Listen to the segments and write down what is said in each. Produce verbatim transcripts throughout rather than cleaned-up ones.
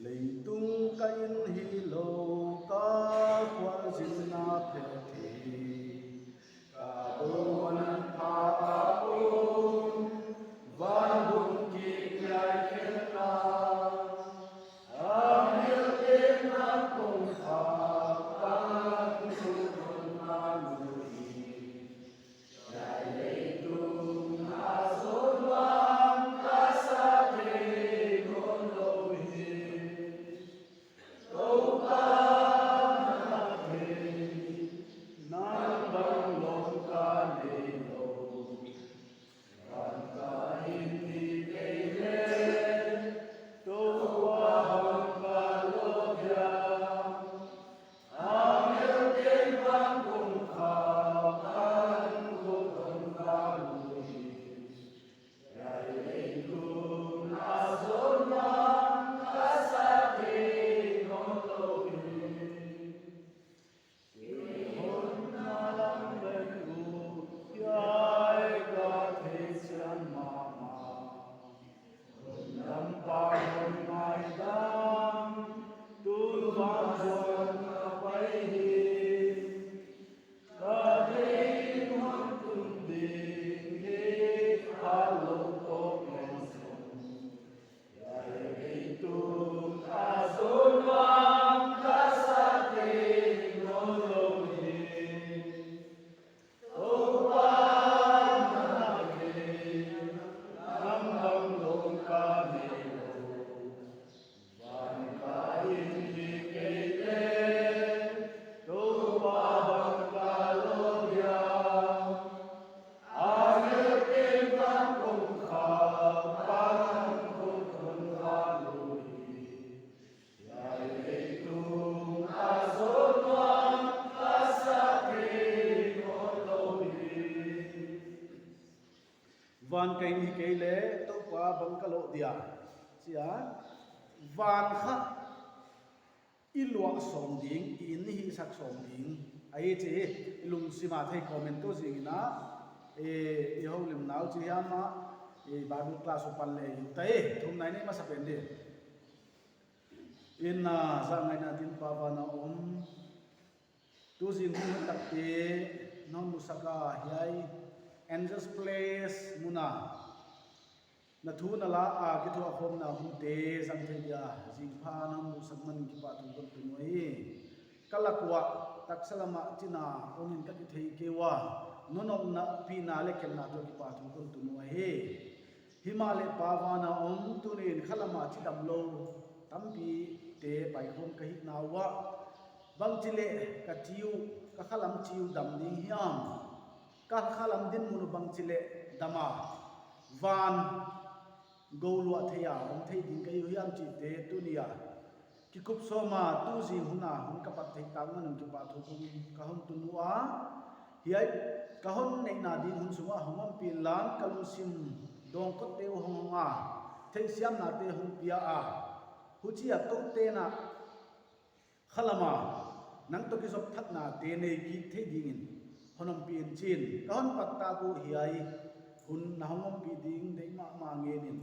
Leitung ka inn hilou, ka khualzinna phet hi. Ka dawng pha a om, van bung kik lai khen a. A hel pen a kong kha, pan kong kha lui. Van ka inn hi kei leh, Toupa bang ka loh dia. Chia, van kha i luah sawm ding, i inn i hihsak sawm ding. Ahi chi, i lungsim a thei comment tu zing in a, e, i houlimna uh chi hiam a, e, Bible class uh pan leh i ut a, e, thumna i nei masa pen di. In a, za ngaihna din Pa van a om. Tu zing hun takte, non musak a hiai, Angels Place mun a. Na thu na la a kithuahkhawmna hunte zang thei dia, zingpha non musak man kipahthu kon tun uhi. Ka lak uah, taksa lam ah china, om in ka kithei kei ua, non omna pina leh khenna toh kipahthu kon tun uhi. Himahleh Pa van a om, tuni'n khalam a chidamlou tampite paikhawm ka hihna uah, bangchi leh ka chi uh, ka khalam chi uh dam ding hiam? Ka khalam dinmun uh bangchi leh dam a, van gou luah thei a om thei ding ka hi uh hiam chihte tuni a kikup sawm a, tu zing hun a hon ka pat theih tak man un kipahthu kon ka hon tun ua. Hiai ka hon neihna ding hun sung ah hong ompih inla, ka lungsim dawngkotte uh hong hong a, theihsiamnate hong pia a, huchi a kou te'n a khalam a nang toh kizop thaknate nei kik thei ding in hon ompih in chi'n, ka hon pat tak uh hiai hun na hon ompih ding deih mahmah ngen in,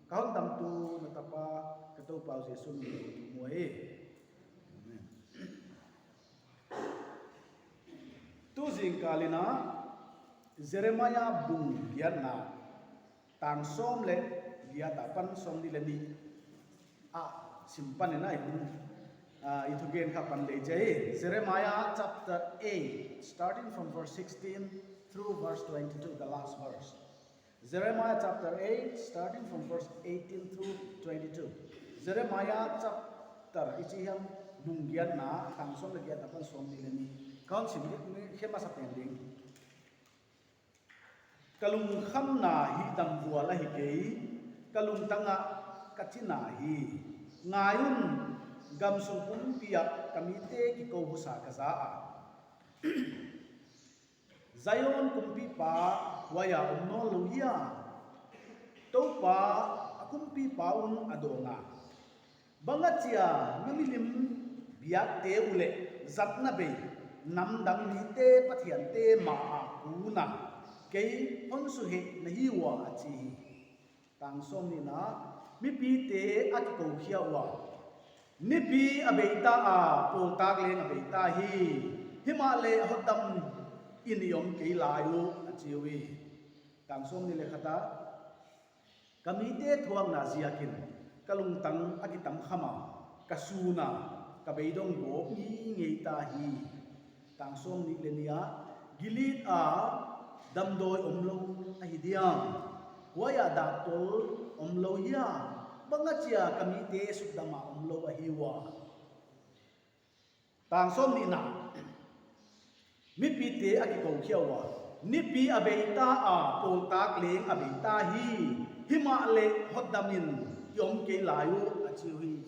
ka hon damtu na tapa ka Toupa uh Jesu min in ka thum uhi. Amen. Tu zingkal in a, Jeremiah bung giatna, tang sawm leh giat apan sawmnih leh nih ah sim pan in a, i hun, ah, i thugen kha pan lei chi. Jeremiah chapter eight, starting from verse sixteen through verse twenty-two, the last verse. Jeremiah chapter eight, starting from verse eighteen through twenty-two. Jeremiah chapter, i chi hiam, bung giatna, tang sawm leh giat apan sawmnih leh nih. Ka hon sim khe masa pen ding. Ka lungkhamna hi damvual ahi kei, ka lungtang ah ka china hi. Ngai un, gamsung pumpi ah ka mite kikou husa ka za a. Zion kumpipa, huai ah om nawnlou hia? Toupa, a kumpipa un a dawng a. Bang achia na milim biakte uh leh zatna bei, namdang mite pathiante ma ah kun a, kei hon suheh na hi ua, a chi hi. Tang sawmnihna, mipite a kikou khia ua, Nipi a bei ta a, pawltak leng a bei ta hi. Himahleh hotdam in i om kei lai uh, a chi uhi. Tang sawmnih leh khat a, ka mite thuakna ziakin ka lungtang a kitam kham a, ka sun a, ka beidong gawp ngeingei ta hi. Tang sawmnih leh nih a, Gilead a damdawi omlou ahi diam? Huai ah daktol omlou hiam? Bang achia ka mite sukdam a omlou ahi ua? Tang sawmnihna, mipite a kikou khia ua, nipi a bei ta a, pawltak leng a bei ta hi. Himahleh hotdam in i om kei lai uh, a chi uhi.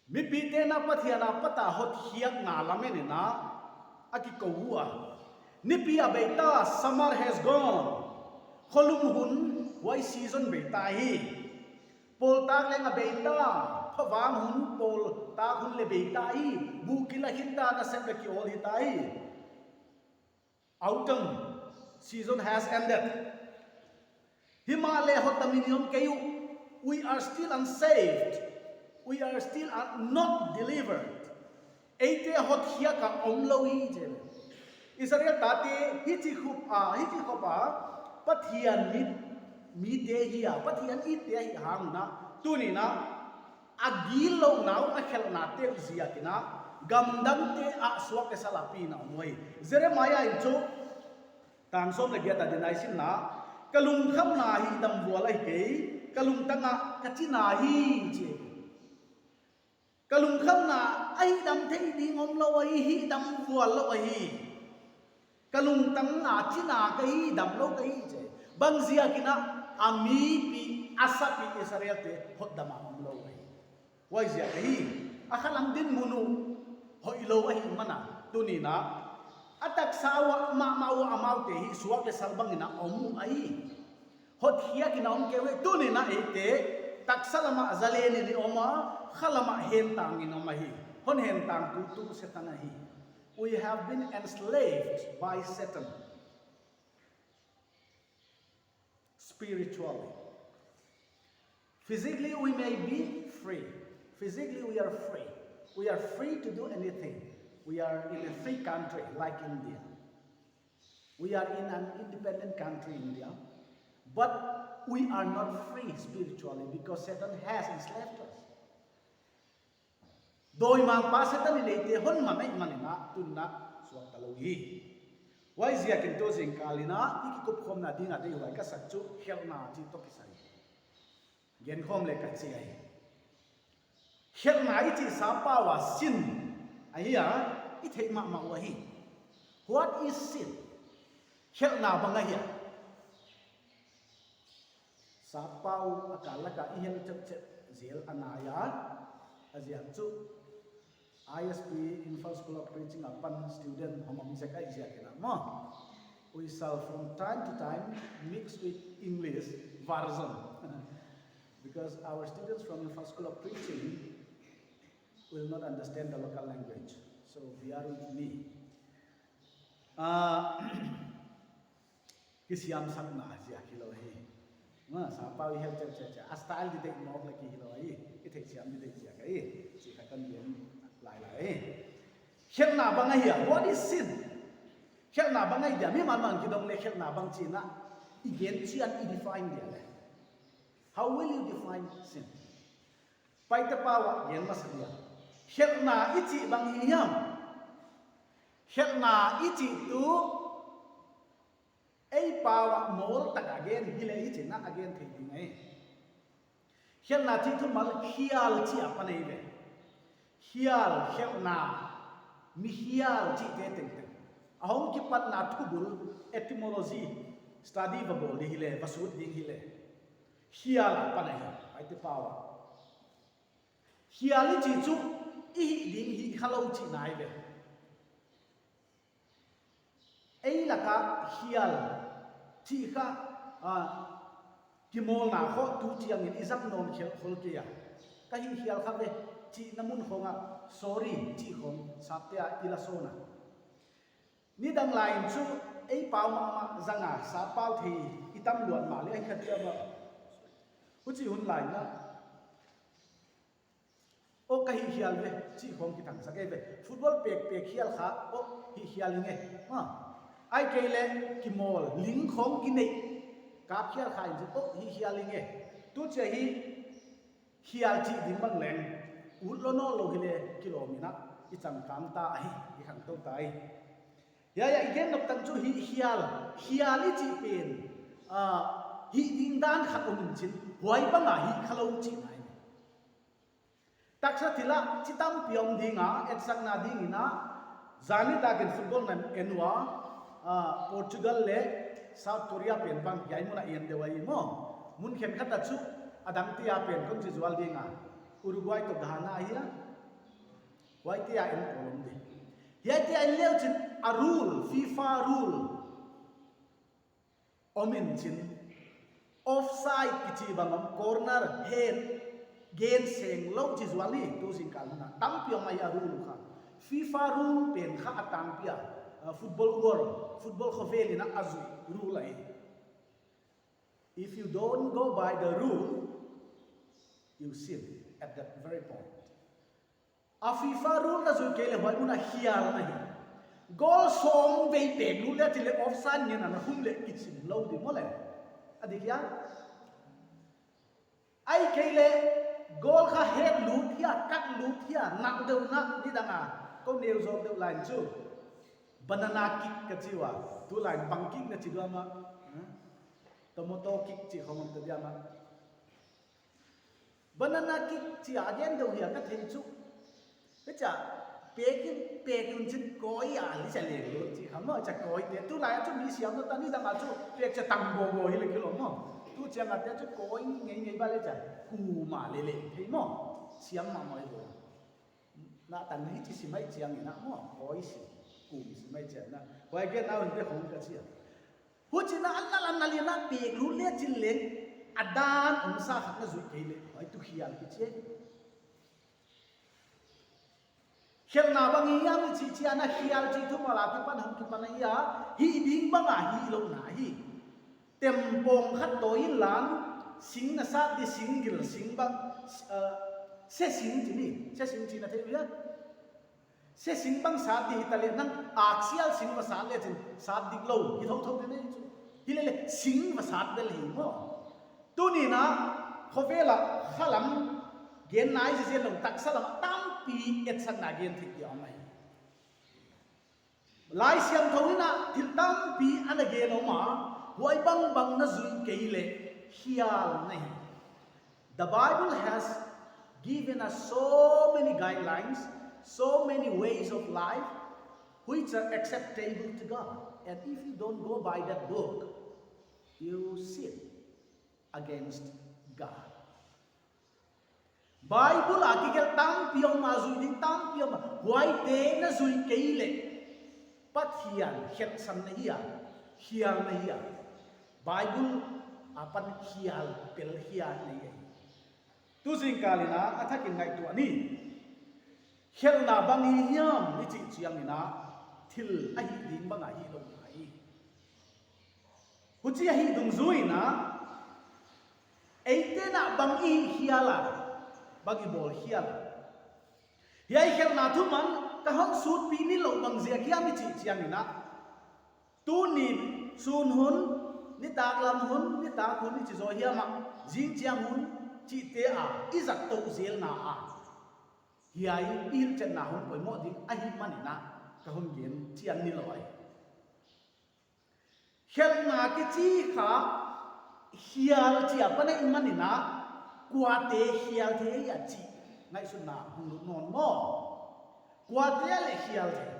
Mipite'n Pathian apat a hotkhiakna lamen in a kikou ua. Nipi a bei ta, summer has gone. Kholum hun, huai season bei ta hi. Pawltak leng a bei ta, phavang hun, pawltak hun leh bei ta hi. Buhkilh a khin ta, nasep leh ki-awl hi ta hi. Autumn season has ended. Himahleh hotdam in i om kei uh. We are still unsaved. We are still un- not delivered. Eite hotkhiak a omlou hi, chi. Israel tate hichi khop a, hichi khop a, Pathian mi, mite hi a, Pathian itte hi hang un, tuni'n a gillouhna uh a khelhnate uh ziakin gamdangte ah suak leh sal a pi in a om uhi. Jeremiah in chu tang sawm leh giat a din a i sim in, ka lungkhamna hihdam vual ahi kei, ka lungtang ah ka china hi, chi. Ka lungkhamna a hihdam thei ding omlou ahi, hihdam vual lou ahi. Ka lungtang a china ka hi, damlou ka hi, chi. Bang ziakin a mipi, a sapi Israelte hotdam a omlou ahi? Huaiziak ahi, a khalam dinmun uh hoihlou ahihman a, tuni'n a taksa uah mahmah uh amaute hi suak leh sal bangin a om uh ahi. Hotkhiak in a om kei uh. Tuni'n a eite taksa lam ah zalen in i om a, khalam ah hentang in om ahi. Hon hentangtu tu Setan ahi. We have been enslaved by Satan spiritually. Physically, we may be free. Physically, we are free. We are free to do anything. We are in a free country like India. We are in an independent country, India. But we are not free spiritually because Satan has enslaved us. Dawimangpa Setan in eite hon man ahihman in tuni'n a suakta lou hi. Huaiziakin tu zingkal in i kikupkhawmna ding a deihhuai ka sak chu khelhna chih toh kisai genkhawm leh ka chi ahi. Khelhna i chih sappau a sin ahi a, i theih mahmah uh ahi. What is sin? Khelhna bang ahia? Sappau a kal lak a i hel chepchep zel a nai a, a ziak chu I S P, Imphal School of Preaching a pan student hong om zek ahih ziakin a maw, we shall from time to time mix with English version because our students from Imphal School of Preaching will not understand the local language. So bear with me. Ah, kisiamsakna ziak hilou hi. Maw, sappau i hel chepchep a style di deih mawk leh ki hilou hi. I theihsiam di deih ziak ahi. Chih khat kon gen lailai hi. Khelhna bang ahia? What is sin? Khelhna bang ahi dia? Mi mahmah in kidong leh khelhna bang chih in i gen chiang i define dia leh. How will you define sin? Paite pau a gen masa dia. Khelhna i chih bang hi hiam? Khelhna i chih tuh ei pau a mawl tak a gen hileh i chihna a gen thei ding ahi. Khelhna chih thumal khial chih apan ahi ve. Khial, khelhna, mikhial chihte tengteng a hong kipatna thubul, etymology study va bawl ding hileh, va sut ding hileh, khial apan ahi, Paite pau a. Khial i chih chu i hih ding hih khalou chihna ahi ve. Ei lak a khial chih kha, ah, kimawlna khawng tu chiangin i zang nawn khol kei a. Ka hih khial kha ve chihna mun khawng ah sorry chih khawng sapte a i la sawn a. Nidang lai in chu ei pau mahmah zang a, sappau thei i tam luat mahleh ahi kha diam a. Huchi hun lai in a, O, ka hih hial ve, chih khong kithangsak ei ve. Football pekpek hial kha, o, hih hial ing e. Ma. Ahihkeileh kimawl, ling khong kinei. Kap hial kha in chu, o, hih hial ing e. Tu chia hi hial chih ding bang leng. Ut lou nawnlou hileh kilawm in a, i changkang ta ahi, i khangtou ta ahi. Hiai a i gen nop tan chu hih hial, hial i chih pen. Ah, hih ding dan khat om in chin, huai bang a hih khalou chihna ahi. Taksa thil ah chi tampi om ding a, etsakna ding in a, zan nitak in football na en ua, ah, Portugal leh South Korea pen bang hiai mun a en deuh ahi maw. Mun khenkhat a chu, a dangte a pen kon chi zual ding a. Uruguay toh Ghana ahi a. Huaite a en pawl om di. Hiaite a en leu chin a rule, FIFA rule. Om in chin. Offside kichi bang om, corner, head, gen seng lou chi zual ni, tu zingkal hun a. Tampi om ahi a rule kha. FIFA rule pen kha a tangpi a, uh, football world, football khovel in a a zui rule ahi. If you don't go by the rule, you sin at that very point. A FIFA rule na zui kei leh huai mun a hial na hi. Goal sawm vei pek lut leh chih leh offside ngen a na hum leh kichim lou di maw le. A dik hia? Ahihkeileh goal kha head lut hia, cut lut hia, nak deuh na, nidang a. Kou neu zawk deuh lai chu. Banana kick ka chi ua. Tulai in bang kick na chi dua mah. Hmm? Tomato kick chi khong om ta dia mah. Banana kick chi a gen deuh hia ka thei chu. Hichia, pek in, pek in chin koi a, hichia leng lou chi kha maw, hichia koi te. Tulai a chu mi siam lou ta nidang a chu, pek chia tang bo bo hi leh kilawm maw. Tu chiang a te chu koi ngeingei ba leh chia, kum a leh leh thei maw. Siam mahmah lou. Na tan hichi sim mai chiang in a maw, koi sim, kum sim mai chiang in a. Huai gen na un te khong ka chi a. Huchi na an na lan na lian na pek lut leh chin leng, a dan omsa khat na zui kei leh, huai tu hial kichi e. Khelhna bang i hiam i chih chiang a hial chih thumal a kipan hong kipan ahi a, hih ding bang a hih lou na hi. Tempawng khat tawi in lan, sing na sat di sing gil, sing bang, eh, se sing chi ni, se sing chi na thei uh hia. Se sing bang sat di hita leh nang aksial sing va sat leh chin sat dik lou, hi thouthou di nei chu. Hilele sing va sat bel hi maw. Tuni in a, khovel a, khalam, gen nai zi zen lou, taksa lam, tampi etsakna gen thei di om ahi. Laisiangthou in a thil tampi ana gen om a, huai bangbang na zui kei leh hial na hi. The Bible has given us so many guidelines, so many ways of life which are acceptable to God. And if you don't go by that book, you sin against God. Bible a kigelh tampi om a, zui ding tampi om a, huaite na zui kei leh Pathian khelhsan na hi a, hial na hi a. Bible apan hial pel hial na hi a. Tu zingkal in a, a thak in ngaihtuah ni. Khelhna bang hi hiam i chih chiang in a, thil a hih ding bang a hih lou na hi. Huchi a hih dungzui in a, eite'n a bang i hial a, bang i bawl hial a. Hiai khelhna thuman ka hon sutpih ni lou bang ziak hiam i chih chiang in a. Tuni sun hun, nitaklam hun, nitak hun i chi zaw hiam a, zingchiang hun chihte a, i zat tou zelna a. Hiai i hilhchetna hun poimoh ding ahihman in a, ka hon gen chian ni lou ahi. Khelhna kichi kha hial chi a pan ahihman in a, kuate hial thei a chih ngaihsutna hong lut nawn maw. Kuate leh hial thei.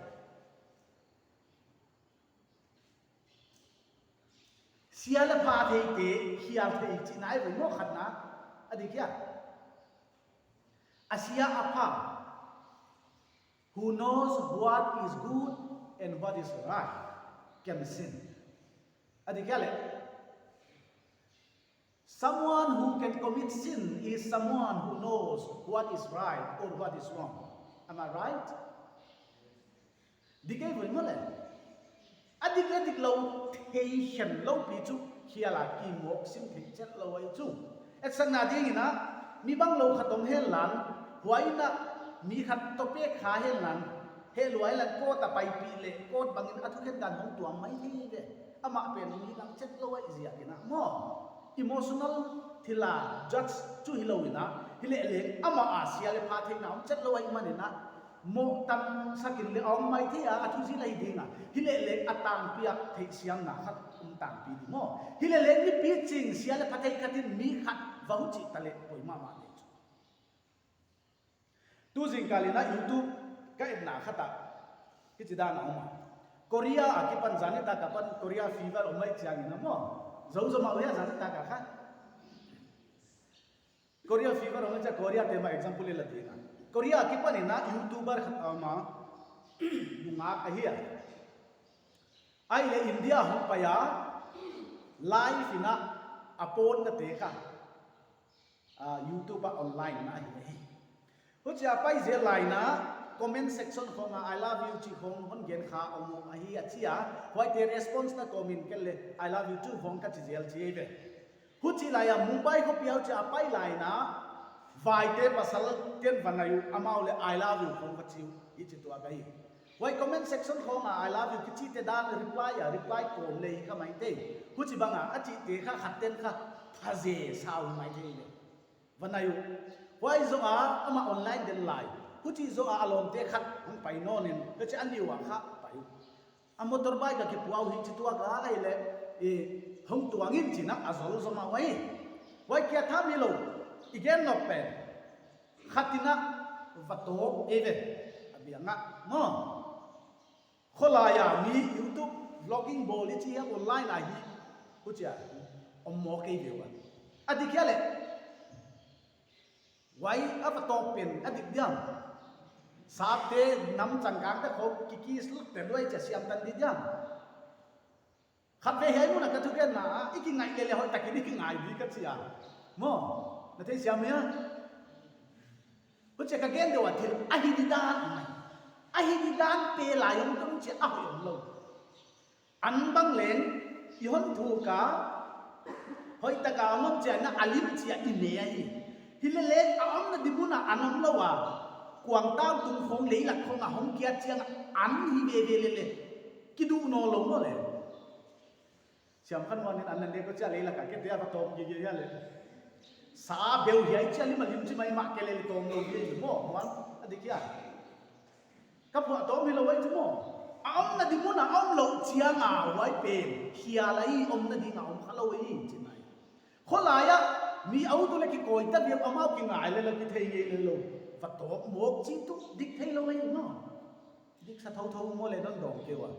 Sia leh pha theite hial thei chihna ahi ve maw khatna. A dik hia? A sia a pha. Who knows what is good and what is right can sin. A dik hia leh? Someone who can commit sin is someone who knows what is right or what is wrong. Am I right? Dik ei ve maw le? A dik leh dik lou thei khen lou pi chu hial a kimawk sim thei chet lou ahi chu. Etsakna ding in a, mi banglou khat om hen lan, Huai in mi khat topic kha hen lang, he luai lang court a paipih leh court bangin a thukhen dan hong tuam mai thei ve. Amah pen mi lang chet lou ahi ziakin a maw. Emotional thil a judge chu hilou in a, hileh leng amah a sia leh pha theihna om chet lou ahihmanin a, mohtansak in leh a om mai thei a, a thuzil ahi ding a. Hileh leng a tangpi a theihsiamna khat om tangpi ding maw. Hileh leng mipi ching sia leh pha thei khat in mi khat va huchih ta leh poimoh mahmah ding chu. Tu zingkal in a YouTube ka etna khat ah hichi dan a om a. Korea a kipan zan nitak apan Korea fever om lai chiangin a maw. Zou zou mah uh hia zan nitak a kha. Korea fever om lai chia Korea te mah example i la ding a. Korea a kipan in a YouTuber khat a om a. Nungak ahi a. Ahihleh India hong pai a, live in a a pawtna te kha, ah, YouTube a online in a ahi hi. Huchia pai zel lai in a comment section khong a I love you chi khong hon gen kha om ahi a chi a, huaite response na comment kel leh I love you too khong ka chi zel chi ve. Huchi lai a Mumbai khopi a huchia pai lai in a, vaite pasal ten va nai uh, amau leh I love you khong va chi uh, hichi tuak ahi. Huai comment section khong a I love you kichi te dan reply a, reply kawm leh hi kha mai thei. Huchi bang a, a chih te kha khat ten kha, phaze sau mai thei leh. Va nai uh. Huai zoh a, amah online den lai. Huchi zoh a, a lawmte khat hong pai nawn in, huchi a ni ua kha pai uh. A motorbike a kipuau hichi tuak a ahihleh, eh, hong tuang in chi in a zol zom a huai. Huai kia tham hilou, i gen nop pen. Khat in a va tawp e ve. A biang a, maw. Kholai a mi YouTube vlogging bawl i chi a online a hi. Huchia, om maw kei ve ua. A dik hia leh. Huai a va tawp pen a dik diam. Sapte nam changkang te khong kiki sluk te luai chia siam tan di diam. Khatvei hiai mun a ka thugenna ah, i kingaih leh leh hoihtakin i kingai di ka chi a. Maw, na theisiam hia? Huchia ka gen deuh a thil, ahi di dan mai. Ahi di dan pe lai om tung chia a hoih omlou. An bang leng, i hon thuk a, hoihtak a om chia na a lim chia i ne ahi. Hileh leng a omna di mun a an omlou a. Kuangtau tung khong leilak khong a hong kia chiang a an hi veve leh leh. Kiduh nawnlou maw leh. Siam khan huan in an nan dek ko chia leilak a ke te a va tawp gige hia leh. Sa beu hiai chia lim a lim chi mai mah kei leh leh tawm lou gige maw, huan a dik hia. Ka phuah tawm hilou ai chu maw. A omna di mun a omlou chiang a huai pen. Hiai lai omna di nga om khalou ai chi mai. Kholai a mi a ut leh kikawi ta viau amau kingai leh lou kithei ngei leh lou. Va tawp mawk chi tu dik theilou ai maw. Dik sa thouthou maw leh non dawng kei ua.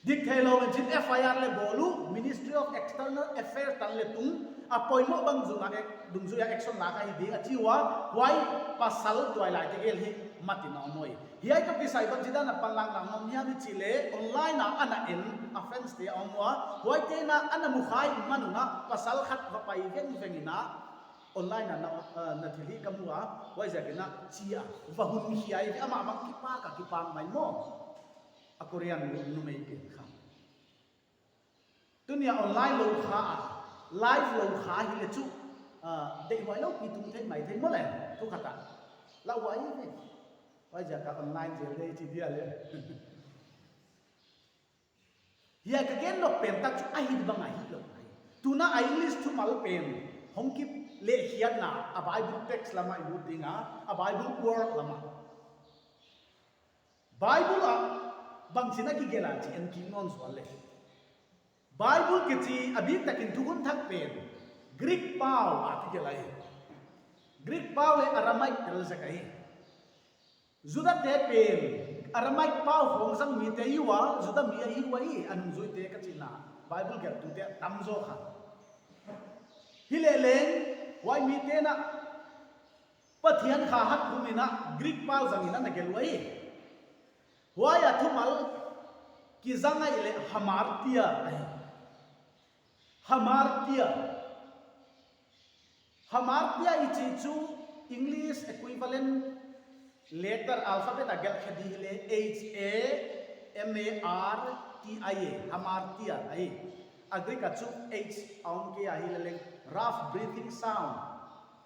Dik theilou in chin F I R leh bawl uh, Ministry of External Affairs tan leh tung, a poimoh bang zung a ek, dungzui a action lak ahi ding a chi ua, huai pasal tuailaite gel hi mat in a om uhi. Hiai toh kisai bangchidan a panlakna om hiam i chih leh, online a ana en, a fans te a om ua, huaite'n a ana mukhia man un a, pasal khat va pai vengveng in a, online a na, ah, na thil hi ka mu a, huaiziakin a chi a, va hun hi ai, amah bang kipak a kipak mai maw. A Korean nu, numei pen kha. Tuni a online lou kha a, live lou kha hileh chu, ah, deihhuai lou pi tung thei mai thei maw leh, thu khat a. Lauhuai ve. Huaiziak a online zel leh chi dia leh. Hiai ka gen nop pen tak chu ahi bang ahi lou. Tuna a English thumal pen, hong kip leh hiatna a Bible text lam a i lut ding a, a Bible word lam a. Bible a bangchi'n a kigelh a chih en kik nawn zual leh. Bible kichi a biktakin thukhun thak pen, Greek pau a kigelh ahi. Greek pau leh Aramaic tel zek ahi. Juda te pen, Aramaic pau khong zang mite hi ua, Juda mi ahi ua hi, a nungzuite ka chihna, Bible gelhtute a tamzaw kha. Hileh leng, huai mite'n a, Pathian kha hat khum in a, Greek pau zang in a na gelh uhi. Huai a thumal, kizang ahihleh hamartia ahi. Hamartia. Hamartia i chih chu English equivalent letter alphabet a gelh khe di hileh H A M A R T I A, hamartia ahi. A Greek a chu H a om kei a hileh leng rough breathing sound.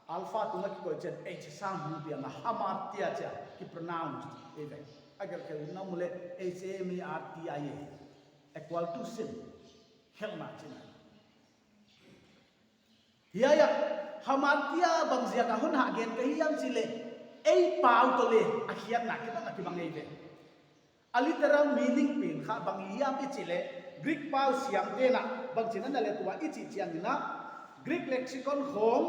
Alpha tunga kikoih chiang H sang hong piang a hamartia chia kipronounce ei ve. A gelhkhiak in na mu leh H A M A R T I A equal to sin. Khelhna chihna. Hiai a hamartia bang ziak a hon hahgen ka hiam chih leh ei pau toh leh a khiatna kibang a kibang ei ve. A literal meaning pen kha bang hiam i chih leh, Greek pau siamte'n a bang chihna leh tua i chih chiangin a, Greek lexicon khong,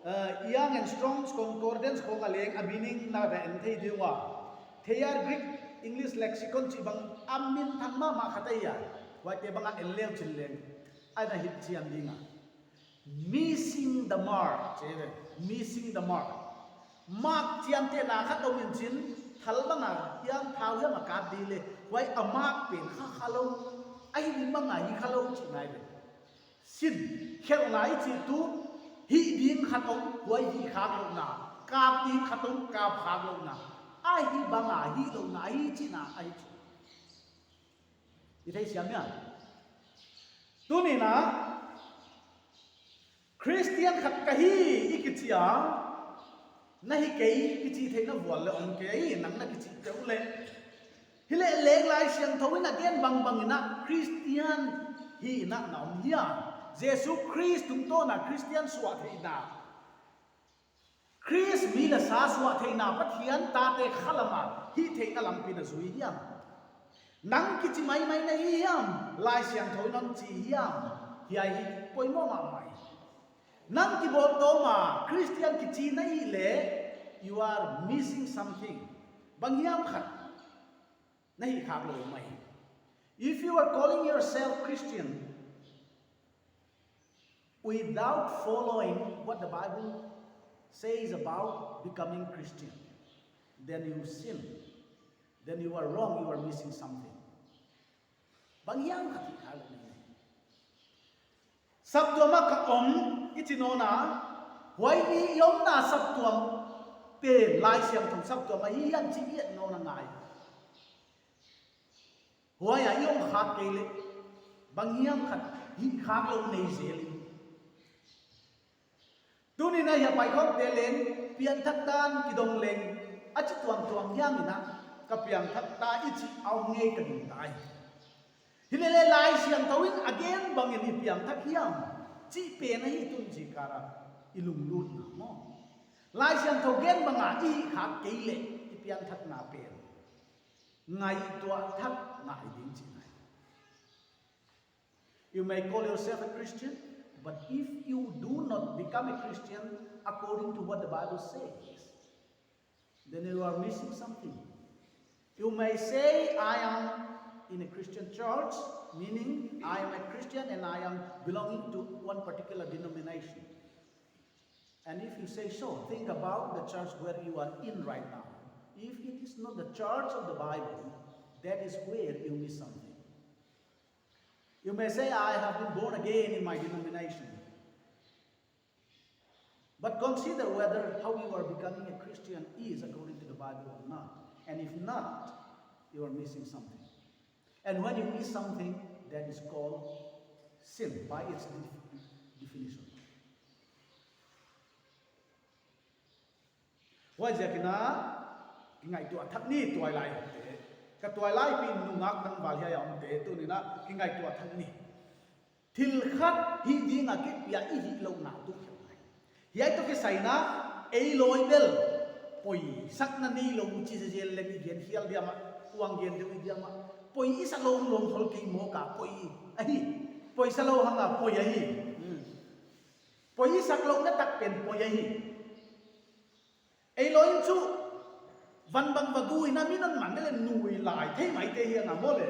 eh, Young and Strong's Concordance khong a leng a meaning na va en thei ding ua. Thayer Greek English Lexicon chih bang a minthang mahmah khat ahi a. Huaite bang a en leu chin leng, a na hih chian ding a. Missing the mark, chi ve. Missing the mark. Mark chiamtehna khat om in chin, thal bang a hiam, thau hiam a kap di leh, huai a mark pen kha kha lou, a hih ding bang a hih kha lou chihna ei ve. Sin, khelhna i chih tuh, hih ding khat om, huai hih khak louhna, kap ding khat om, kap khak louhna, a hih bang a hih louhna, a hih chihna, a hih chih. I theisiam hia? Tuni'n a, Christian khat ka hi i kichi a, na hi kei kichi theihna vual leh om kei, nang na kichi teuh leh. Hileh leng Laisiangthou in a gen bangbang in a Christian hihna na om hia? Jesu Khrist tungtawn a Christian suah theihna. Khrist mi leh sa suah theihna Pathian tate khalam a hih theihna lampi na zui hiam? Nang kichi maimai na hi hiam? Laisiangthou in hon chi hiam? Hiai hi poimoh mahmah hi. Nang kibawl tawm a Christian kichi na hih leh, you are missing something. Bang hiam khat na hih khak lou mai. If you are calling yourself Christian without following what the Bible says about becoming Christian, then you sin. Then you are wrong, you are missing something. Bang hiam khat hih khak lou mai. Saptuam a ka om i chi nawn a, huai i omna saptuam pen Laisiangthou saptuam ahi hiam chih i et nawn a ngai. Huai a i om khak kei leh, bang hiam khat hih khak lou nei zel i. Tuni'n a hiai paikhawmte leng, piangthak dan kidong leng, a chi tuamtuam hiam in a, ka piangthak ta i chih a om ngei ka gingta hi. Hilele Laisiangthou in a gen bangin i piangthak hiam chih pen ahi tun chih kara i lunglutna maw. Laisiangthou gen bang a i hih khak kei leh i piangthakna pen ngaihtuah thak ngai ding chihna hi. You may call yourself a Christian, but if you do not become a Christian according to what the Bible says, then you are missing something. You may say, "I am in a Christian church," meaning, "I am a Christian and I am belonging to one particular denomination." And if you say so, think about the church where you are in right now. If it is not the church of the Bible, that is where you miss something. You may say, "I have been born again in my denomination." But consider whether how you are becoming a Christian is according to the Bible or not. And if not, you are missing something. And when you miss something, that is called sin by its def-, definition. Huaiziakin a, kingaihtuah thak ni tuailai te. Ka tuailai pi nungak tangval hiai a omte, tuni'n a kingaihtuah thak ni. Thil khat hih ding a kipia i hihlouhna tuh khelh ngai. Hiai toh kisai in a, ei lawi bel poisakna neilou chi zel leng i gen hial diam a, kuang gen deuh i diam a. Poi i sak lou lou hol kei maw ka poi ahi. Poisa lou hang a poi ahi. Hmm. Poi i sak louhna tak pen poi ahi. Ei lawi in chu van bang va gu in a, mi non man leh nui lai thei maithei hi a, nga maw le.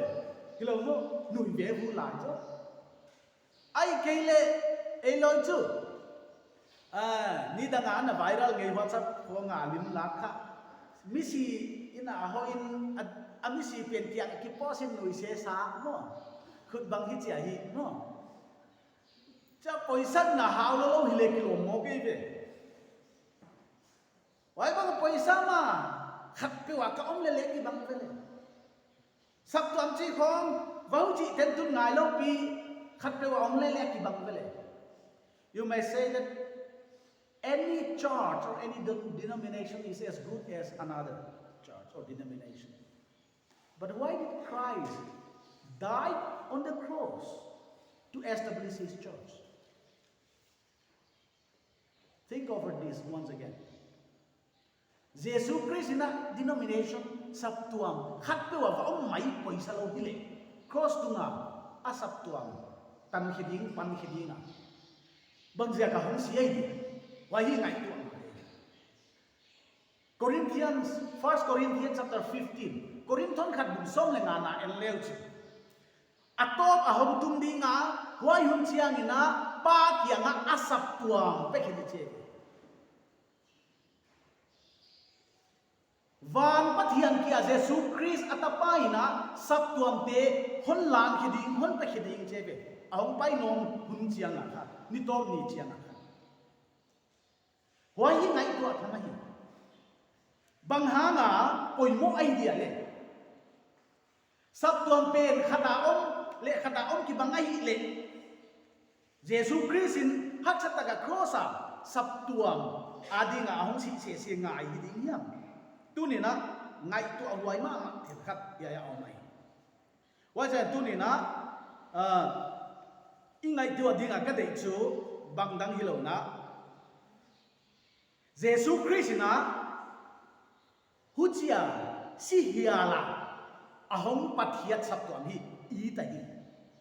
Hilou maw, nui ve hu lai chu. Ahihkeileh ei lawi chu, ah, nidang a na viral ngei WhatsApp khong a lim lak kha. Misi in a hoih in a, a misi pen kiang kipost in nui se sa maw. Khut bang hi chia hi maw. Chia poisa na hau lou lou hileh kilawm maw kei ve. Huai bang poisa mah khat peuh a ka om leh leh kibang ve le. Saptuam chih khong, vau chih ten tun ngailou pi khat peuh a om leh leh kibang ve le. You may say that Any church or any den- denomination is as good as another church or denomination. But why did Christ die on the cross to establish his church? Think over this once again. Jesu Khrist in a denomination saptuam khat peuh a va om mai poisa lou hileh, cross tunga a saptuam tan khe ding, pan khe ding a, bangziak a hong si ai di? Huai hi ngaihtuah ngai. Corinthians, First Corinthians chapter fifteen, Korinth khat bung sawm leh ngana en leuchin, a tawp a hong tung ding a, huai hun chiangin a Pa kiangah a saptuam pe khe di chi. Van Pathian kia Jesu Khrist a tapa in a saptuamte hon lan khe ding, hon pe khe ding chi ve. A hong pai nawn hun chiang a kha, ni tawp ni chiang a kha. Huai hi ngaihtuah tham ahi. Bang hanga poimoh ai dia leh, saptuam pen khat a om leh khat a om kibang ahihleh, Jesu Khrist in haksa taka cross a saptuam a dinga a hong sih sese ngai hi ding hiam? Tuni'n a ngaihtuah huai mahmah thil khat hiai a om ahi. Huaiziakin tuni'n a, ah, i ngaihtuah dinga ka deih chu bangdang hilou in a, Jesu Khrist in a huchia si hial a, a hong patkhiat saptuam hi it ahi.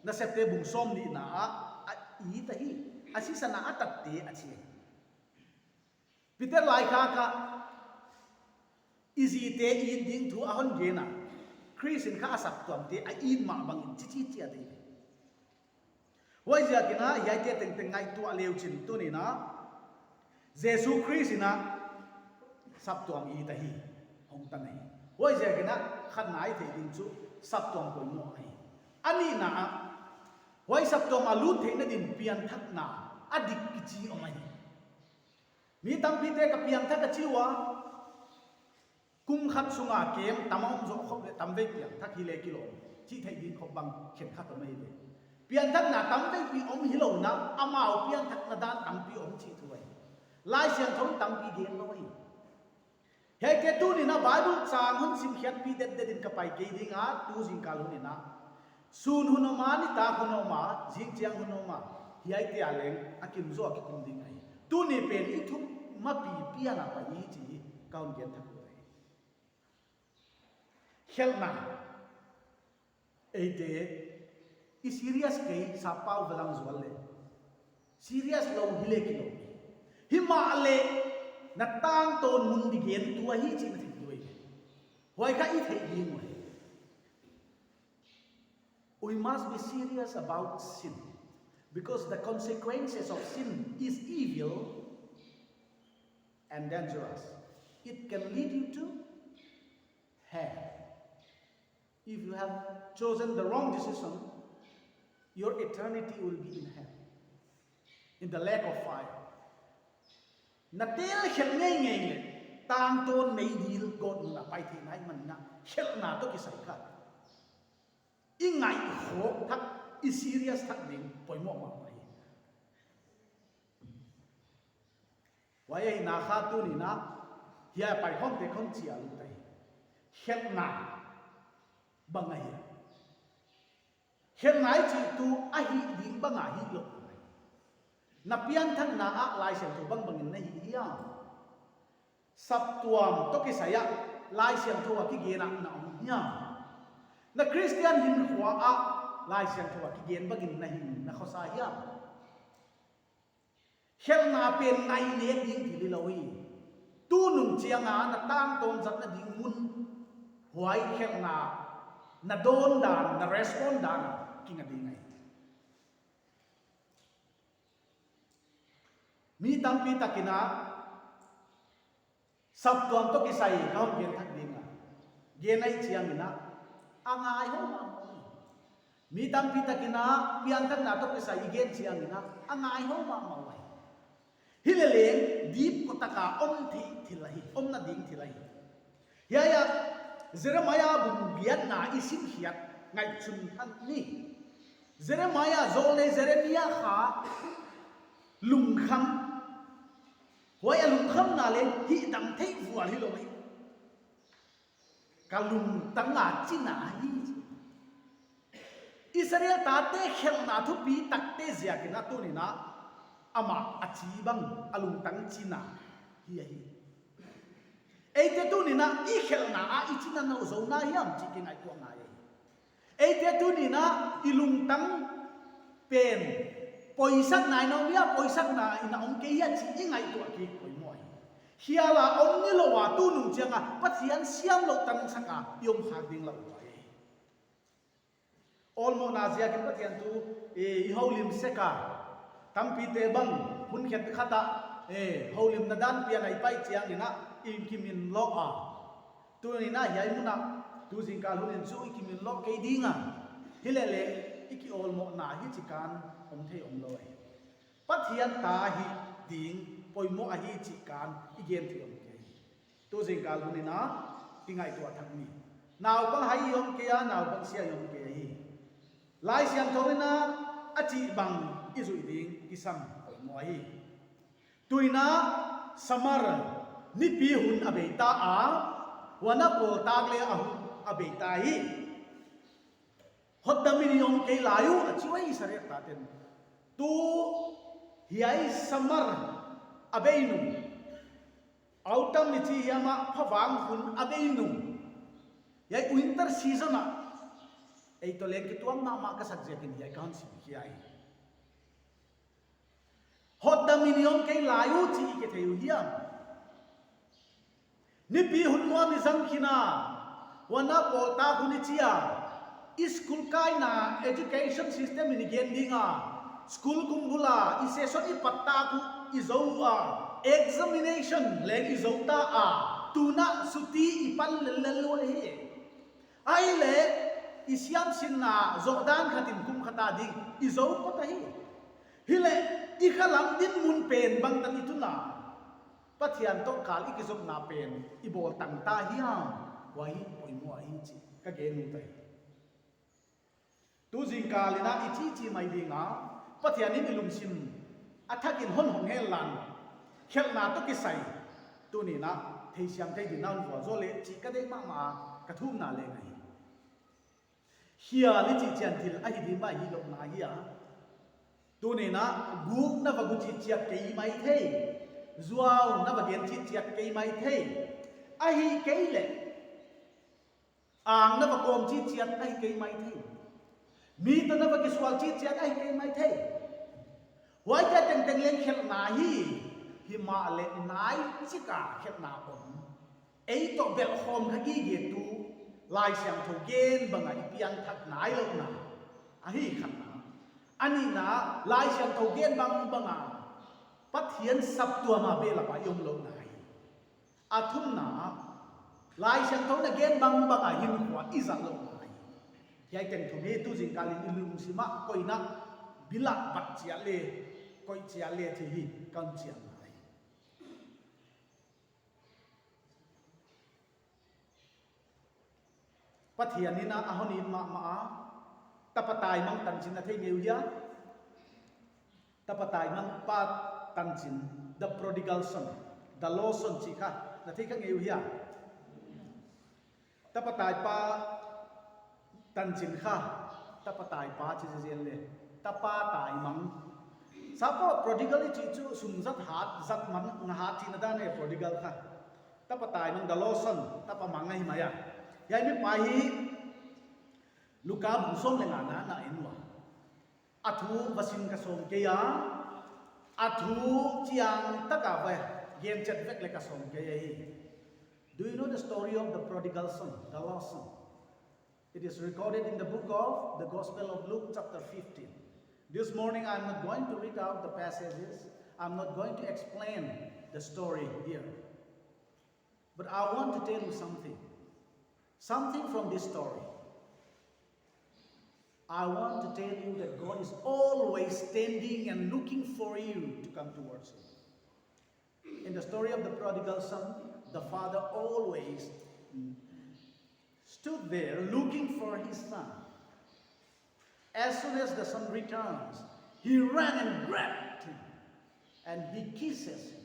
Nasepte bung sawmnihna ah, a it ahi. A sisan a a tatte a chi. Peter laikhak ah i zite it ding thu a hon gen a, Khrist in kha a saptuamte a it mah bangin chi chi chi a dei. Huaiziakin a hiaite tengteng ngaihtuah leuchin tuni'n a, Jesu Khrist in a saptuam it ahi, hong tan ahi. Huaiziakin a khatna i theih ding chu saptuam poimoh ahi. A nihna ah, huai saptuam a lut theihna din pianthakna a dik kichi om ahi. Mi tampite ka piangthak a chi ua, kum khat sunga kem tam a om zoh khop leh tamvei piangthak hi leh kilawm chih theih ding khop bang khenkhat om ahi ve. Pianthakna tamveipi om hilou in a, amau pianthakna dan tampi om chih thu ahi. Laisiangthou in tampi gen lou ahi. Hiaite tuni'n a Bible chang hon simkhiatpih detdet in ka pai kei ding a, tu zingkal hun in a, sun hun om a, nitak hun om a, zingchiang hun om a, hiaite a leng a kim zaw a kikum ding ahi. Tuni pen i thup mapipi a na pai hi chih ka hon gen thak uh ahi. Khelhna. Eite i serious kei, sappau va lang zual leh, serious lou hi leh kilawm. Himahleh na tangtawn mun di gen tuh ahi chih na theih tuh ahi. Huai kha i theih ding uh ahi. We must be serious about sin, because the consequences of sin is evil and dangerous. It can lead you to hell. If you have chosen the wrong decision, your eternity will be in hell, in the lake of fire. Na tel khelh ngeingei leh, tangtawn meidil gawtmun a pai theihna ahihmanin a, khelhna toh kisai kha i ngaihkhawk thak, i serious thak ding poimoh mahmah hi. Huai ahihna kha tuni'n a, hiai a paikhawmte khong chia lut ahi. Khelhna bang ahi. Khelhna i chih tuh a hih ding banga hih lou. Na pianthakna ah Laisiangthou bangbangin na hih hiam? Saptuam toh kisai a Laisiangthou a kigen a na om hiam? Na Christian hinkhua ah Laisiangthou a kigen bangin na hing na khosa hiam? Khelhna pen ngaihnek ding thil hilou hi. Tunung chiang a na tangtawn zatna ding mun, huai khelhna na dawn dan, na respond dan a kinga ding ahi. Mi tampi takin a, saptuam toh kisai ka hon gen thak ding a, gen ahih chiangin a, a ngaihou mahmah uh. Mi tampi takin a, pianthakna toh kisai i gen chiangin a, a ngaihou mahmah uh ahi. Hileleng, dipkua taka om thei thil ahi, omna ding thil ahi. Hiai a, Jeremiah bung giatna i simkhiat ngaihsun thak ni. Jeremiah zoh leh Jeremiah kha lungkham Huai a lungkhamna leng hihdam theih vual hilou hi. Ka lungtang a china hi. Israel tate khelhna thupi takte ziakin a tuni'n a amah a chi bang a lungtang china hi ahi. Eite tuni'n a i khelhna a i china nou zou na hiam chih kingaihtuah ngai ahi. Eite tuni'n a i lungtang pen poisak nai nou hia, poisakna in a om kei hia chih i ngaihtuah kik poimoh ahi. Hial a om nilou a tunung chiang a Pathian siamlouh tansak a i om khak ding lauhuai. Awlmohna ziakin Pathian thu, eh, i houlim sek a. Tampite bang hun khenkhat a, eh, houlimna dan piang a i pai chiangin a i kiminloh a. Tuni'n a hiai mun a, tu zingkal hun in chu i kiminloh kei ding a. Hileleng i kiawlmohna hichi kan om thei omlou ahi. Pathian ta hih ding poimoh ahi chih kan i gen thei om kei. Tu zingkal hun in a kingaihtuah thak ni. Naupang hai i om kei a, naupang sia i om kei ahi. Laisiangthou in a a chih bang i zuih ding kisam poimoh ahi. Tuni'n a summer, nipi hun a bei ta a, huan a pawltak leh a hun a bei ta hi. Hotdam in i om kei lai uh a chi uh ahi Israel taten. Tu hiai summer a bei nung, autumn i chi hiam a phavang hun a bei nung, hiai winter season a ei toh leng kituak mahmah ka sak ziakin hiai ka hon sim khia hi. Hotdam in i om kei lai uh chih i kithei uh hiam? Nipi hun nuam i zang khin a, huan a pawltak hun i chi a, i school kaina education system in i gen ding a, school kum bul a i session i pat tak uh i zou a, examination leng i zou ta a, tun a suti i pan lellel uh ahi. Ahihleh i siamsinna zoh dan khat in kum khat a ding i zou phot ahi. Hileh i khalam dinmun pen bangtan i tun a, Pathian toh kal i kizopna pen i bawl tang ta hiam? Huai hi poimoh ahi chih ka gen nuam ahi. Tu zingkal in a i chichi mai ding a, Pathian in i lungsim a thak in hon hong hen lan, khelhna toh kisai tuni'n a theisiam thei ding a hon vualzawl leh chih ka deih mahmah a, ka thumna leng ahi. Hial i chih chiang thil ahi ding mah hilou ahi a. Tuni'n a guk na va gu chitchiat kei maithei, zuau na va gen chitchiat kei maithei. Ahihkeileh ang na va kawm chitchiat ahi kei maithei. Mi toh na va kisual chitchiat ahi kei maithei. Huaite tengteng leng khelhna hi, himahleh naichik a khelhna om. Ei toh belhkhawm kha gige tu, Laisiangthou gen bang a i piangthak nailouhna ahi khatna. A nihna, Laisiangthou gen bangbang a Pathian saptuam a behlap a i omlouhna ahi. A thumna, Laisiangthou na gen bangbang a hinkhua i zat louhna ahi. Hiai teng thum hi tu zingkal in i lungsim a koih in a, bil a bat chiat leh, koih chiat leh chih hi ka hon chiamna ahi. Pathian in a hon it mahmah a, tapa taimang tanchin na thei ngei uh hia? Tapa taimang pa tanchin, the prodigal son, the lost son chih kha na thei kha ngei uh hia? Tapa taipa tanchin kha, tapa taipa chi zen leh, tapa taimang. Sap a prodigal i chih chu sum zat hat, zat man nga hat chihna dan ahi prodigal kha. Tapa taimang, the lost son, tapa mang ahi mai a. Hiai mipa hi Luka bung sawm leh ngana na en ua. A thu va sim ka sawm kei a, a thu chiang tak a va gen chet vek leh ka sawm kei ahi. Do you know the story of the prodigal son, the lost son? It is recorded in the book of the Gospel of Luke, chapter fifteen. This morning, I'm not going to read out the passages. I'm not going to explain the story here. But I want to tell you something. Something from this story. I want to tell you that God is always standing and looking for you to come towards Him. In the story of the prodigal son, the father always stood there looking for his son. As soon as the son returns, he ran and grabbed him and he kisses him.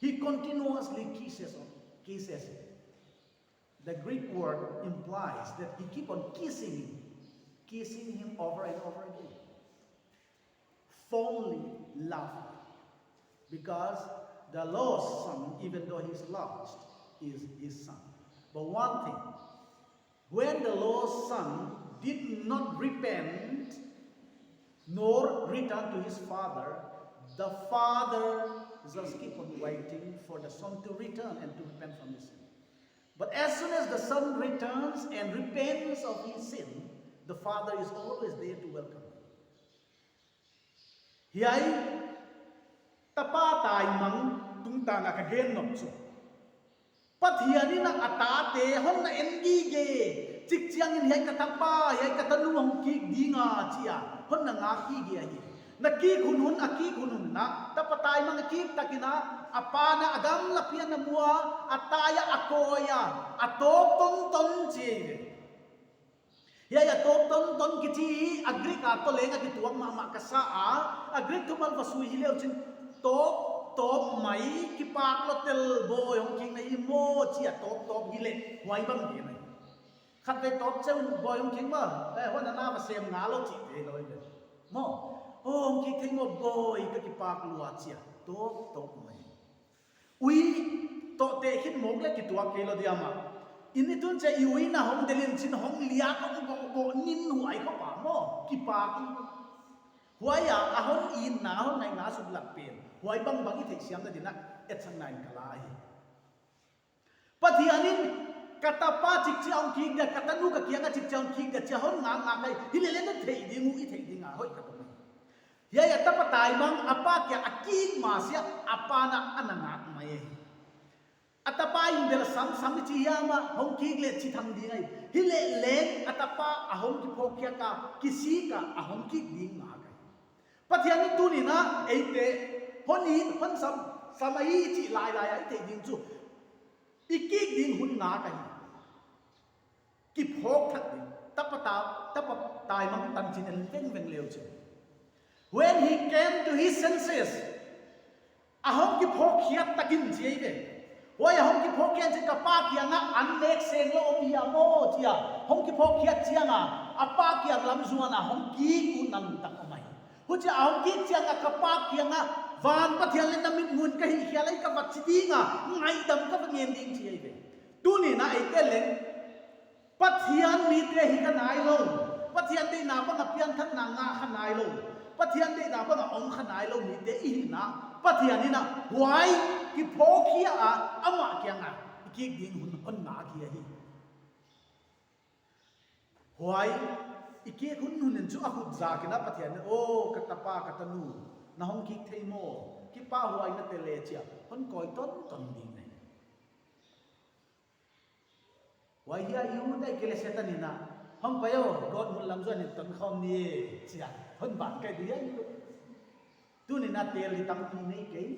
He continuously kisses, kisses him. The Greek word implies that he keep on kissing him, kissing him over and over again, fondly loving, because the lost son, even though he's lost, is his son. But one thing, when the lost son did not repent nor return to his father, the father just keep on waiting for the son to return and to repent from his sin. But as soon as the son returns and repents of his sin, the father is always there to welcome him. Hiai tapa taimang tungtang a ka gen nop chu, Pathian in a tate hon na en gige chik chiangin, hiai ka tapa, hiai ka tanu hong kik ding a chi a hon na ngak gige ahi. Na kik hunhun, a kik hunhun in a, tapa taimang a kik tak in a, a pa in a gamla pi a na mu a, a tai a, a kawi a, a tawp tonton chi ve. Hiai a tawp tonton kichi hi a Greek a toh leng a kituak mahmah ka sa a, a Greek thumal va sui hi leu chin, tawp, tawp mai, kipak lua tel, bawi hong kik na hi maw chi a tawp tawp hi leh, huai bang gen ahi. Khatvei tawp cheuh bawi hong kik maw, eh, huan a na va sem ngal lou chih theilou hi ve. Maw, oh, hong kik thei maw bawi, ka kipak lua chi a tawp tawp mai. Ui toh teh khin mawk leh kituak kei lou diam a. Inn i tun chiah i ui na hong delh in chin hong liak hong bawh bawh nin huai khop a maw, kipak in. Huai a, a hon itna, a hon ngaihna suklat pen, huai bangbang i theihsiamna ding a etsakna in ka la hi. Pathian in ka tapa chik chiah hong kik dia, ka tanu ka kiang a chik chiah hong kik dia chi a hon ngak ngak ahi. Hi leh leh na theih ding uh, i theih ding a hoih ka tung. Hiai a tapa taimang a pa kiang a kik masiah a pa in a na ngak mai ahi. A tapa in bel samsam i chi hiam a, hong kik leh chi tham ding ahi. Hi leh leng a tapa a hong kiphawkkhiak a, kisik a, a hong kik ding ngak ahi. Pathian in tuni in a eite hon it, hon sam, sam ahi chih lailai a i theih ding chu, i kik ding hun ngak ahi. Kiphawk thak ding. Tapa ta, tapa taimang tanchin en vengveng leu chin. When he came to his senses, a hong kiphawkkhiat tak in chi ahi ve. Huai a hong kiphawkkhiat chi, ka pa kiang a an nek seng lou om hia maw chi a hong kiphawkkhiat chiang a, a pa kiang lam zuan a hong kik utna lungtang om ahi. Huchi a hong kik chiang a ka pa kiang a, van Pathian leh na mitmuh in ka hihkhial ahi ka va chi ding a, ngaihdam ka va ngen ding chi ahi ve. Tuni in a eite leng Pathian mite hi kha nailou, Pathian deihna bang a pianthakna ngah kha nailou, Pathian deihna bang a om kha nailou mite i hihna, Pathian in a huai kiphawkkhia a amah kiang a i kik ding hun hon ngak hi ahi. Huai i kik hunhun in chu a khut zak in a Pathian in, "Oh, ka tapa, ka tanu, na hong kik thei maw? Kipahhuai na tel e," chi a hon kawi tonton ding ahi. Huai hiai i ut ahih kei leh Setan in a, "Hong pai aw, God mun lam zuan in ton khawm ni e," chi a hon ban kei ding ahi. Tuni in a tel di tampi nei kei.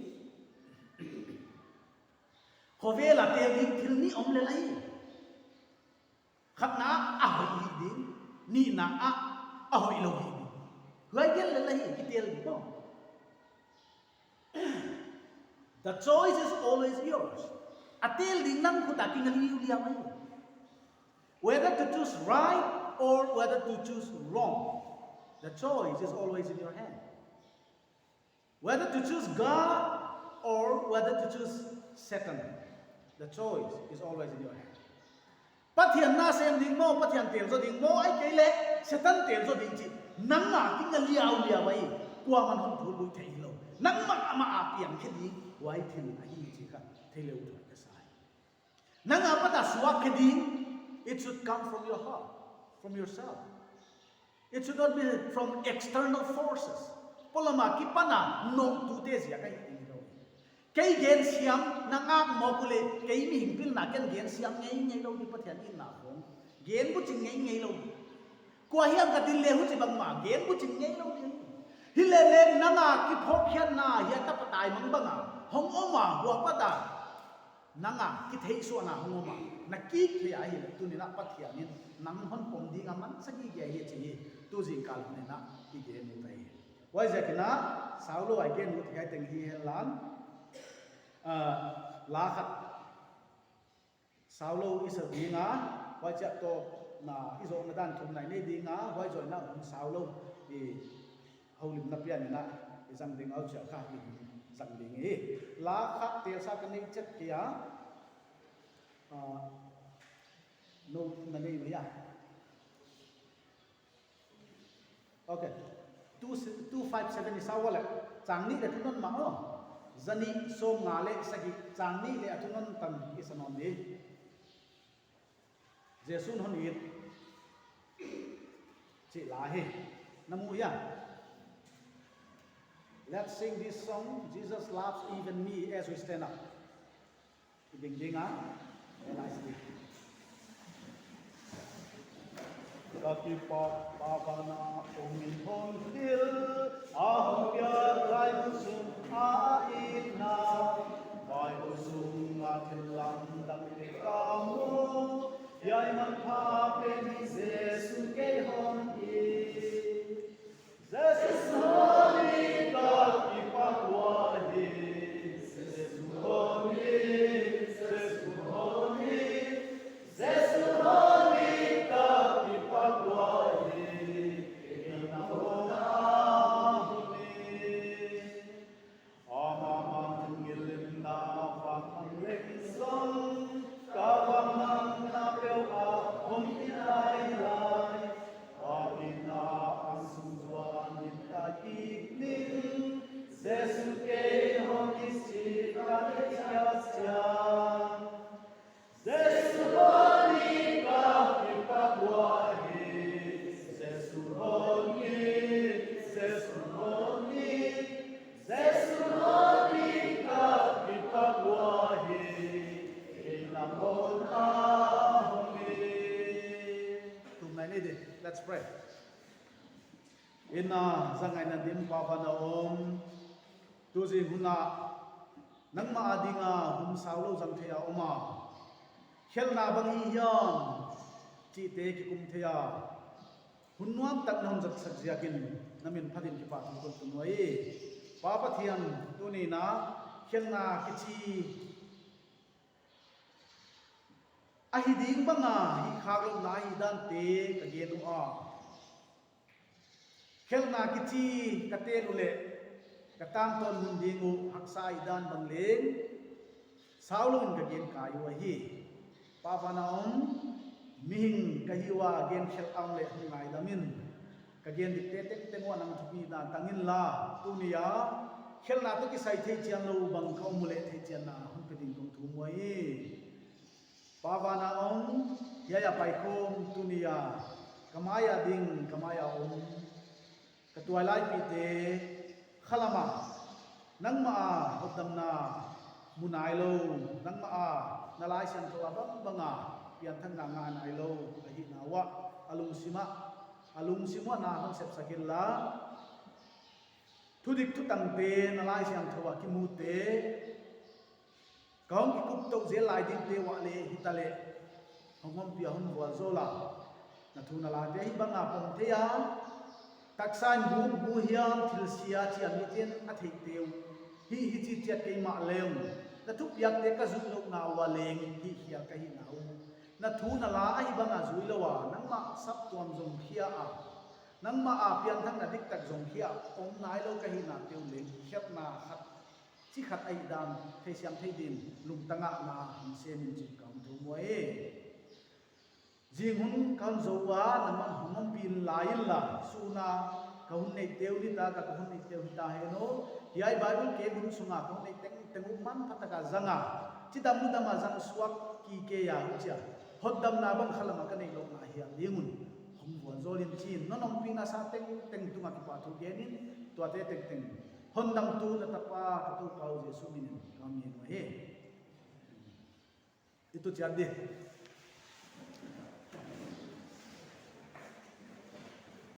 Khovel a tel di thil nih om lel ahi. Khatna ah a hoih hih ding, nihna ah a hoihlou hih ding. Huai gel lel ahi, i tel di maw. The choice is always yours. A tel ding nang khut a kinga liuliau ahi. Whether to choose right or whether to choose wrong, the choice is always in your hand. Whether to choose God or whether to choose Satan, the choice is always in your hand. Pathian na sem ding maw, Pathian tel zaw ding maw, ahih kei leh Setan tel zaw ding chih nang a kinga liauliau ahi. Kuaman hon thului theilou. Nangmah mah a piang khe ding huai thil ahi chih kha thei leu thupi ka sa hi. Nang a pat a suak khe ding, it should come from your heart, from yourself. It should not be from external forces. Polam a kipan a noptute ziak a hih ding hilou. Kei gensiam na ngak mawk uleh, kei mihing pilna ken gensiam ngeingei lou di, Pathian itna khong gen buching ngeingei lou di. Kua hiam ka dil leh huchibang mah gen buching ngei lou di. Hi leh leng nang a kiphawkkhiatna hiai tapa taimang bang a hong om a, huai pat a nang a kitheihsuahna hong om a, na kik thei a, hi leh tuni in a Pathian in nang hon pom ding a mansa gige hi chih hi tu zingkal hun in a i gen ut ahi. Huaiziak in a, saulou a i gen ut hiai teng hi hen la, Ah, la khat sau lou i sa ding a, huai chiah tawpna i zohna dan thumna i nei ding a, huai zoh in a hun sau lou i houlimna pian in a i zang ding a, huai chiah kha i zang ding hi. La khat telsa ka nei chet kei a, ah, nou na nei uh hia? Ok. Two, two five seven i sau leh, chang nih leh thunawn mah aw. Zanih sawmnga leh sagih, chang nih leh a thunawn tan i sa nawn di. Jesu'n hon it chih la hi. Na mu hia? Let's sing this song, Jesus Loves Even Me, as we stand up. I ding ding a, realize di. Ka kipak Pa van a om in hon hilh, a hon piak laibu sung a itna, Bible sung a thil lamdang te ka mu, hiai manpha pen hi Jesu kei hon it. Jesu hon it ka kipak uhi, Jesu hon it, Jesu hon it, Jesu hon it ka kipak uhi, kei na hon a hon it. Ama mangngilhna vang leng zong, ka vangmangna peuh a hong kinai lai. A itna a sung zuan in ka it ning, Jesu kei hon it chih ka theih chiat chiang. Jesu hon it ka kipak uhi, Jesu hon it, Jesu hon it, Jesu hon it ka kipak uhi, kei na hon a hon it. Tum nai ni di, let's pray. In a, zangaihna dim Pa van a om. Tu zing hun a nangmah a ding a hun sau lou zang thei a om a. Khelhna bang hi hiam chihte kikum thei a. Hun nuam tak na hon zat sak ziakin na min phat in kipahthu kon tun uhi. Pa Pathian, tuni in a khelhna kichi a hi ding bang a hih khak louhna hi dante ka gen ua. Khelhna kichi ka tel uleh ka tangtawn mun ding uh haksa hi dan bang leng sau lou in ka gen kai uh ahi. Pa van a om, mihing ka hi ua, gen khelh a om leh hon ngaidam in. Ka gen dikte tengteng uah nang thupina tang inla, tuni a khelhna toh kisai theichian lou bang ka om uleh theichianna hon pe ding kong thum uhi. Pa van a om, hiai a paikhawm tuni a ka mai a ding, ka mai a om ka tuailaipihte khalam a nangmah a hotdamna mu nailou, nangmah a na Laisiangthou a bangbang a pianthakna ngah nailou ahihna uah a lungsim ah, a lungsim uah na hon sepsak inla, thudik thutangte, na Laisiangthou a kimute, ka hong kikup tou zel lai dingte uah leh hitaleh hong ompih a, hon vualzawl a, na thu na late hih bang a pom thei a, taksa in bu, bu hiam thil sia chia miten a theihte uh, hih hichi chiat kei mahleng, na thupiakte ka zuih louhna ua leng hih khial ka hihna uh, na thu na la a hih bang a zui lou a, nangmah saptuam zong khia a, nangmah a pianthakna diktak zong khia a om nailou ka hihnate uh leng khelhna khat chi khat ahih dan theisiam thei din lungtang ah na hon sem in chih ka hon thum uhi. Zing hun ka hon zou ua, nangmah hon ompih lai inla, sun a ka hun neihte uh, nitak a ka hun neihte uh hita hen aw. Hiai Bible kem hun sung a ka hun neih tengteng uh manpha tak a zang a, chidam ludam a zang suak kikei a, huchia hotdamna bang khalam a ka neih louhna hial ding un hon vualzawl in chi in, non ompihna sa tengteng tung a kipahthu gen in, tuate tengteng hondamtu na tapa ka Toupa uh Jesu min in ka hon ngen uhi. I tu chiat di.